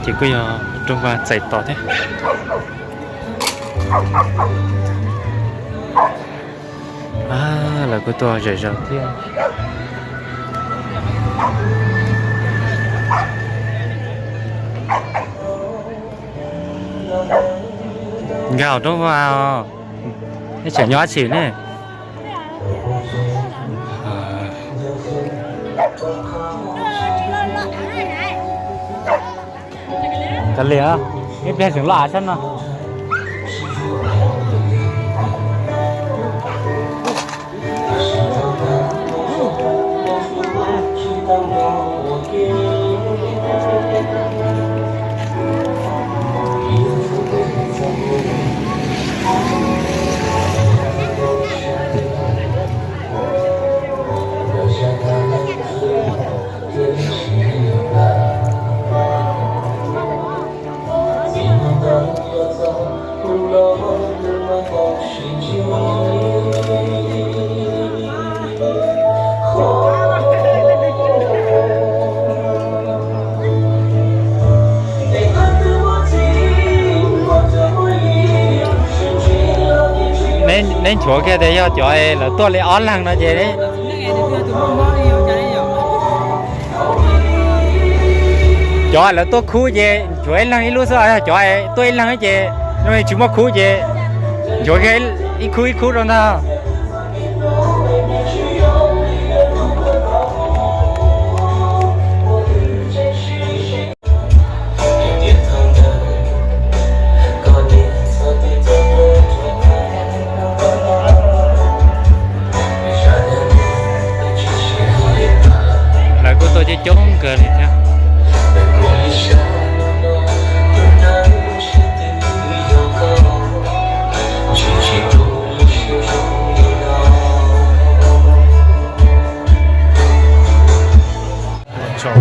Ces kuj yog rooj vag txais tos thiab. Lawv kuj tuaj zom zaws thiab. Nkag hauv rooj vag os. Nej tseem nyob dab tsi ne? Kav liam, ib pliag tseem loj av sab no. Neb nchuav kiag tias yog cov lawv tuaj li ob leeg no ces, cov lawv tuaj khub ces nchuav ib leeg ib lub xwb, yog cov tuaj ib leeg ces, no tsis muaj khub ces nchuav kiag ib khub ib khub rau ntag. Lawv kuj tuaj coob coob kawg li thiab.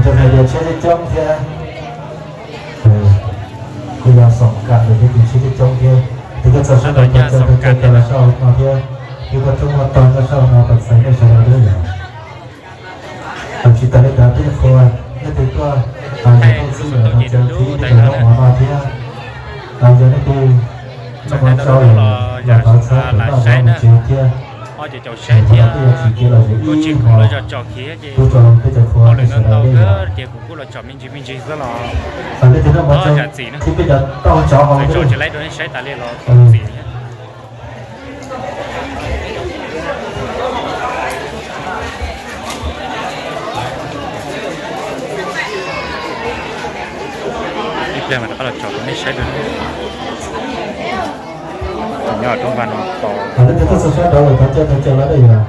Tus hais tias tsheb coob thiab, kuj yog xoom kam tus thiab, tus tsheb coob thiab. Tus koj txog sab nraud no, cov cov cov los sab hauv no thiab, tus koj tub muaj tog nyob sab hauv no kom txhais nej sawv daws thiab yom. Tsis tas li ntawd peb qhua, nej tus tuaj, yog tuaj xwb yom, txhais txhua tus nej cov noj mov no thiab. Yog nej tus noj mov tsau los thov txhawb tus noj mov mus tsev thiab. Tus no twb yog tsis kev los yus ib hmo, kuj tso peb cov qhua nej sawv daws li yom. Txhais nej tus noj mov tsau thiab peb cov tauj tsov hauv thiab. Ib pliag mas rov qab los tso rau nej saib dua. Nyob rau vaj no tos. Lawv tias tuaj txog sab nraud lawm thov caw thov caw lawv da yom.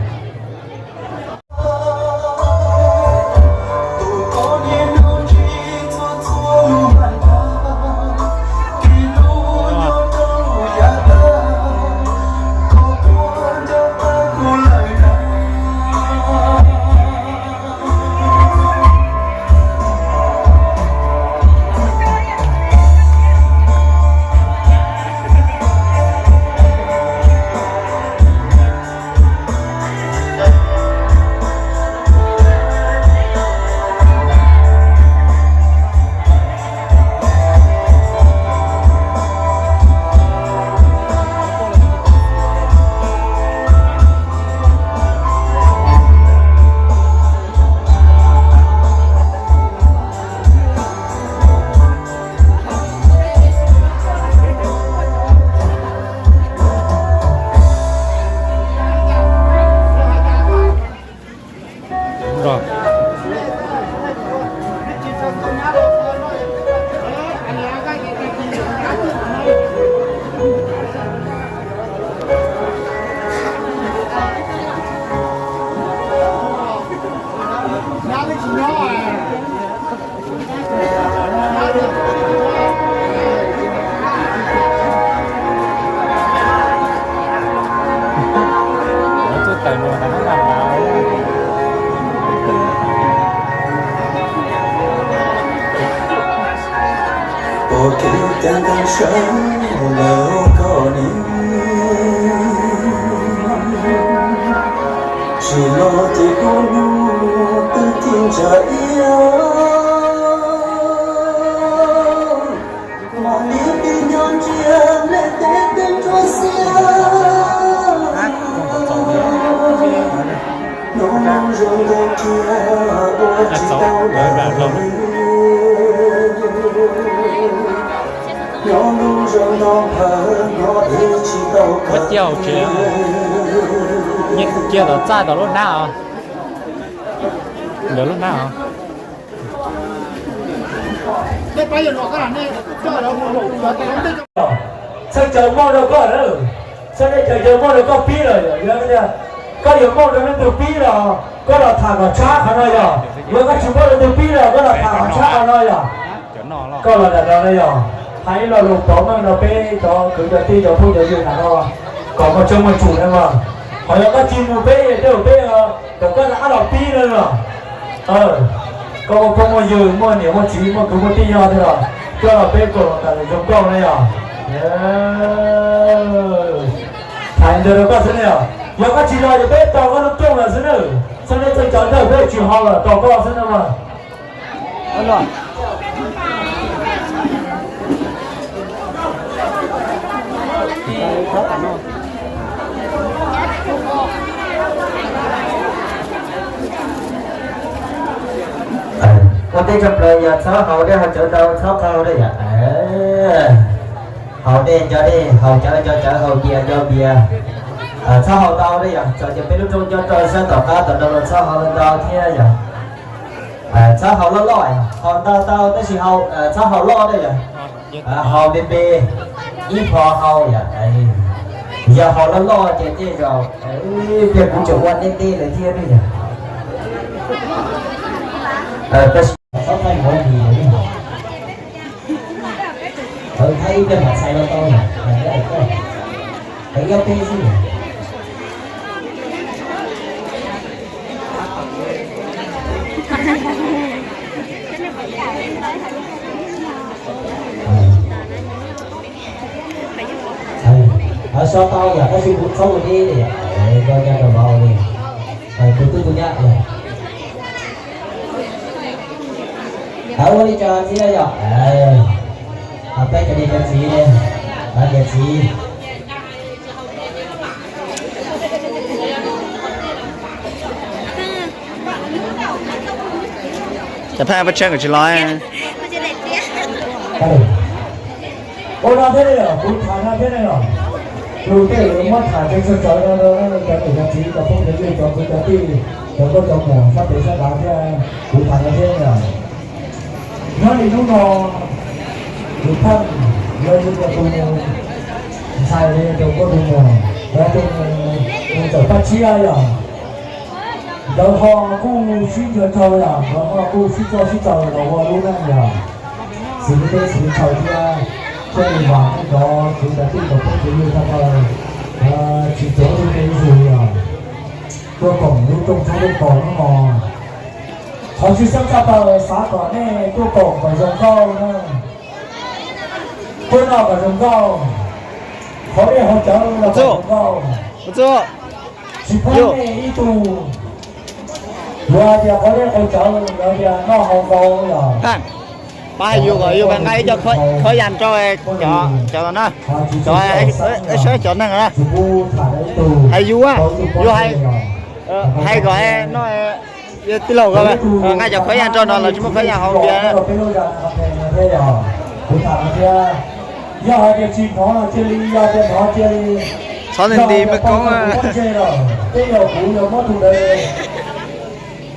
Ua kev cai ntev sawv lawm koj niam, tsis los ces dua lug twb ci ntsa iab. Txaus, lawv lam los. Muab cia hauv tsev, cia tom txaj tom lub hnab os. Ntawm lub hnab os. Txhawj caws muaj rau koj lawm, txhawj caws caws muaj rau koj pib lawm, yog tias koj yuav muaj rau leej twg pib los koj los tham kom tshab qhov no yog, yog koj tsis muaj rau leej twg pib los koj los tham kom tshab qhov no yog. Koj los nram no na yog, hais ib lo lus pauv meej rau peb cov kwv cov tij cov phooj cov ywg nram no, kom muaj tseeb muaj tsum na mog. Ho yog koj tsis mus peb tej zaum peb kom koj rov qab los pib na mog. Koj muaj phooj muaj ywg muaj niam muaj txiv muaj kwv muaj tij nyob thiab los, koj los peb koom los tas zoo nkauj na yog. Hais ntawd rau koj xwb na yog, yog koj tsis los ces peb tos koj lub rooj lawm xwb na. Txhua leej txhua cov ntawd peb tsis ho lawm tos koj xwb na mog. Ua ntej tshaj plaws yog txhob haus dej haus cawv ntau, txhob qaug dej yom. Haus dej nco dej, haus cawv nco cawv, haus npias nco npias. Txhob haus ntau dej yom, txawm tias peb lub rooj nyob rau sab tom qab tom no los txhob haus ntau thiab yom. Txhob haus loj loj, haus ntau ntau tab sis txhob haus loj dej yom. Haus me me, ib hmo haus yom. Yog haus loj loj ces tej zaum pliag kuv tseem ua ntej ntej lawm thiab ne yom. Tab sis txhob thaij ntau ntau. Thaij ib pliag mam txhais los tau, hais ib ob peb xwb. Hais so tau yom, tab sis kuv txhob ua deb li, koj nyob rau vauv li, tus twb tus nyab li. Ua li cas txiv yom, peb cov niam cov txiv, niam txiv. Cov phaj pab tsheej kom tsis los. Ua no thiab ne yom, kuv tham no thiab ne yom. Lus tej lus muab tham tseem tsawg tsawg no rau cov niam cov txiv cov phooj cov ywg cov kwv cov tij cov nkauj cov muam sab pem sab nrad thiab, kuv tham no thiab ne yom. Nyob li hnub no, tus pheej yog yus tus ntxhais li tus nkauj tus muam, yog tus mus txawm paj tshiab yom. Nkawd ho kuj sib ntshaw yom, nkawd ho kuj sib txhawj sib txhawj los ua lub neej yom. Xws li teb xws li chaw thiab, thiaj li vam meej rau kwv cov tij cov phooj cov ywg tag nrho, tsis txhob ua tej zus yom. Tuaj koom lub rooj tshoob rooj kos hnub no, qhov tshwj xeeb tshaj plaws xav kom nej tuaj koom kom zoo nkauj na. Tuaj noj kom zoo nkauj, haus dej haus cawv los kom zoo nkauj. Tsis pub nej ib tug yuav hais tias haus dej haus cawv, yuav hais tias noj haus nkaus yom. Pab hais yus kom yus nqa ib co khaub yas rau cov na, cov, saib cov neeg na. Hais yus, yus hais, hais kom no, tij laug ko nqa cov khaub yas rau no los tsis muaj khaub yas haus npias. Kuv tham no thiab, yog hais tias tsis hnov no cia li, yog tias hnov cia li. Txhob nti nti me koob. Tej zaum kuv yuav muab tus ntawd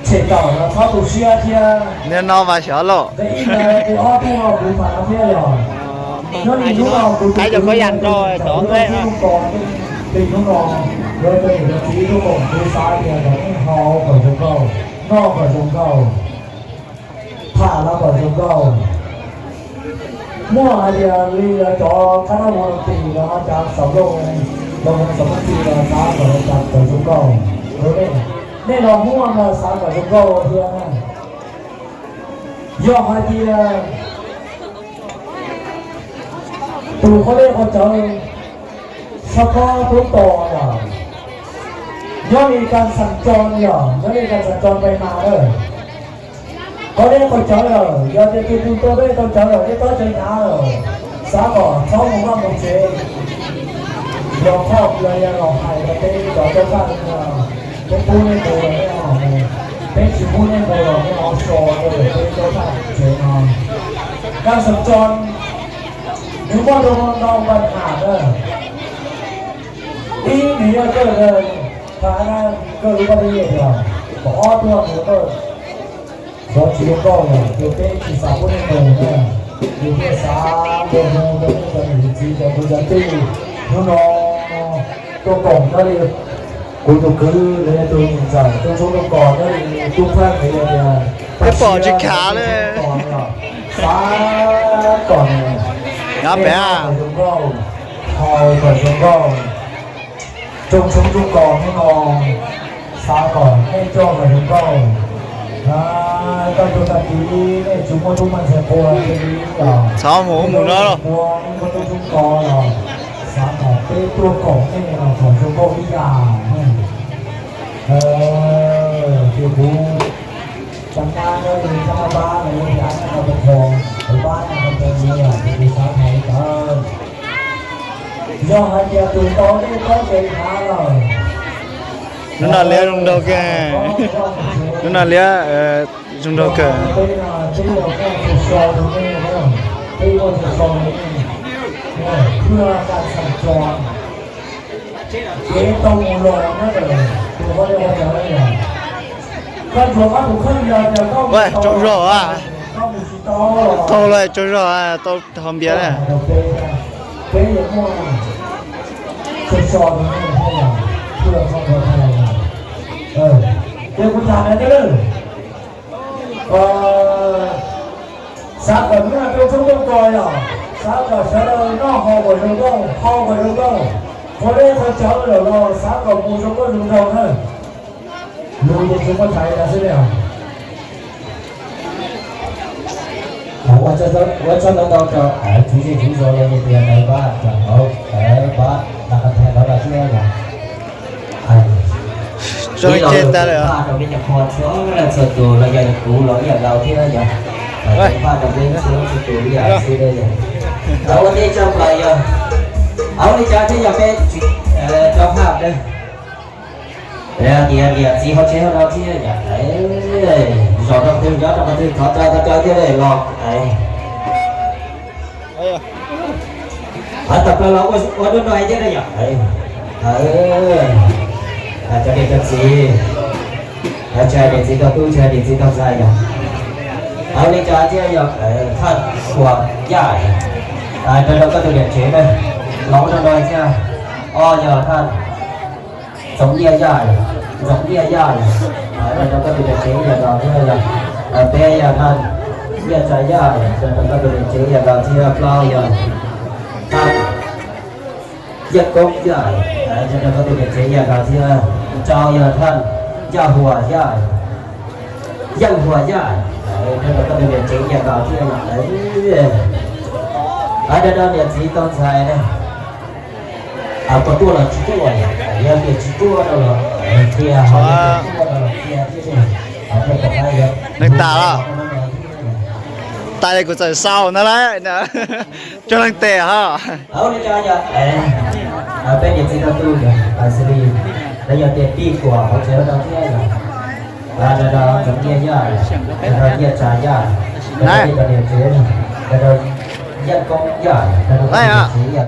tshem tawm los txhob tu siab thiab. Niag no mas xyov lauj. Ib ntawd tus ob tug no kuv tham no thiab yog, nyob li hnub no kuv tus, kuv tus, kuv tus, li hnub no, yog cov niam cov txiv tuaj koom kuv xav tias kom nej haus kom zoo nkauj, noj kom zoo nkauj, tham los kom zoo nkauj. Muaj hais tias li cov kab nab mus tis los ho cas xav zoo, los mus xav mus tis los xav kom zoo nkauj. Nej los muaj no xav kom zoo nkauj thiab na. Yog hais tias tus qhov dej qhov cawv sab kob tub tos yom, nyob li kas xas co yom, nyob li kas xas co npai mas lawm. Qhov dej qhov cawv lawm, yog tias tus tus tau dej tau cawv lawm, dej tob cawv hnyav lawm, xav kom txhob mus vaj mus tsev, los phauj los yog los hais rau peb cov coj faj, peb pub nej mus los nej ho mus. Peb tsis pub nej mus los nej ho so rau peb cov thaj tsev no. Kab Xeem Tso nws muaj rau ntau npa nham na. Ib nws yog koj, thaum koj lub paj teb yej tias, kom ob tuaj nws koj xyov tsis zoo nkauj lawm ces peb tsis xav pub nej mus na. Nws thiaj xav ntuas mus rau nej cov niam txiv cov kwv cov tij hnub no tuaj koom nyob li kuv tus kwv los yog tus ntxawm tuaj tshoob tuaj kos nyob li tub Pheej los yog tias peb pom tsis khav li. Xav kom nws, nyob pem kom zoo nkauj, haus kom zoo nkauj, rooj tshoob rooj kos hnub no xav kom nej coj kom zoo nkauj. Koj tus tag kis nej tsis muaj tub muaj ntxhais qua cia li los, txhob mus mus no los, muaj tub tshoob kos los xav kom peb tuaj koom nej los kom zoo nkauj ib yam. Ces kuv cov nab nyob li cov nab pab los yog tias nab ko tus qhos, tus pab nab ko tus nyias ces kuv xav hais li ntawd. Yog hais tias tus tau nej paub kev khav lawm, lub no liab zoo nraug kawg, lub no liab zoo nraug kawg. Peb no peb los muaj txhua so rau nej, peb muaj txhua so rau nej, Phwj Kab Xeem Tso. Kev tau mus los nyob ntawm tus qhov dej qhov cawv, koj ntsuas koj tus kheej yog tias koj mus tau, koj mus tsis tau, tau los tsaug zog tau ho npias na. Peb yuav muaj txhua so rau nej thiab, Phwj Kab Xeem Tso. Ces kuv tham na, xav kom hnub no peb tshoob rooj kos yog xav kom sawv daws noj haus kom zoo nkauj, haus kom zoo nkauj, qhov dej qhov cawv lawm los xav kom mus zoo nkauj zoo nraug na. Lus ces tsis muaj tham li ntawd xwb li os. Ua tsaug ntau ntau rau tswv zej tswv zos los yog tias nais pab, pab nais ko thaiv rov los thiab yog. Ib los lus phaj rau peb cov qhua txhua txhua tus los yog kuv los ib yam nkaus thiab yog. Peb phaj rau peb txhua txhua tus ib yam xwb yog. Ua teb tsaug plaws yog, ua li cas thiaj yog peb tsis tau phaj dawb. Tias niam txiv hauv tsev hauv no thiab yom, zaum rau qhov twg nyob rau qhov twg thov caw thov caw thiaj li los. Hov tawm plaws los ua hnub no thiab na yom. Cov niam cov txiv, tsis hais niam txiv tau tub tsis hais niam txiv tau ntxhais yom. Ua li cas thiaj yog Thaj Huas Yaj, rau rau koj tus niam tsev na, los ua hnub no thiab. Ob yog Thaj Txoov Nyiaj Yaj, Txoov Nyiaj Yaj, rau rau koj tus niam tsev yam nkaus thiab yog. Peb yog Thaj Nyiaj Tsa Yaj, rau rau koj tus niam tsev yam nkaus thiab. Plaub yog Thaj Yaj Koob Yaj, rau rau koj tus niam tsev yam nkaus thiab. Rau yog Thaj Yaj Huas Yaj, Yaj Huas Yaj, rau rau koj tus niam tsev yam nkaus thiab. Rau rau niam txiv tau ntxhais na. Puas tuaj los tsis tuaj, yog tias tsis tuaj no los qhia, ho yog tias tuaj no los qhia thiab. Neeg tas los tas li kuv txawm sau na lawm, coj leej tes ho. Ua li cas yog peb niam txiv tau tuaj yog hais xws li, yog tias tij Kuam hauv tsev no thiab yog, rau rau Txoov Nyiaj Yaj, rau rau Nyiaj Tsa Yaj, rau rau niam tsev, rau rau Yaj Koob Yaj, rau rau niam tsev yam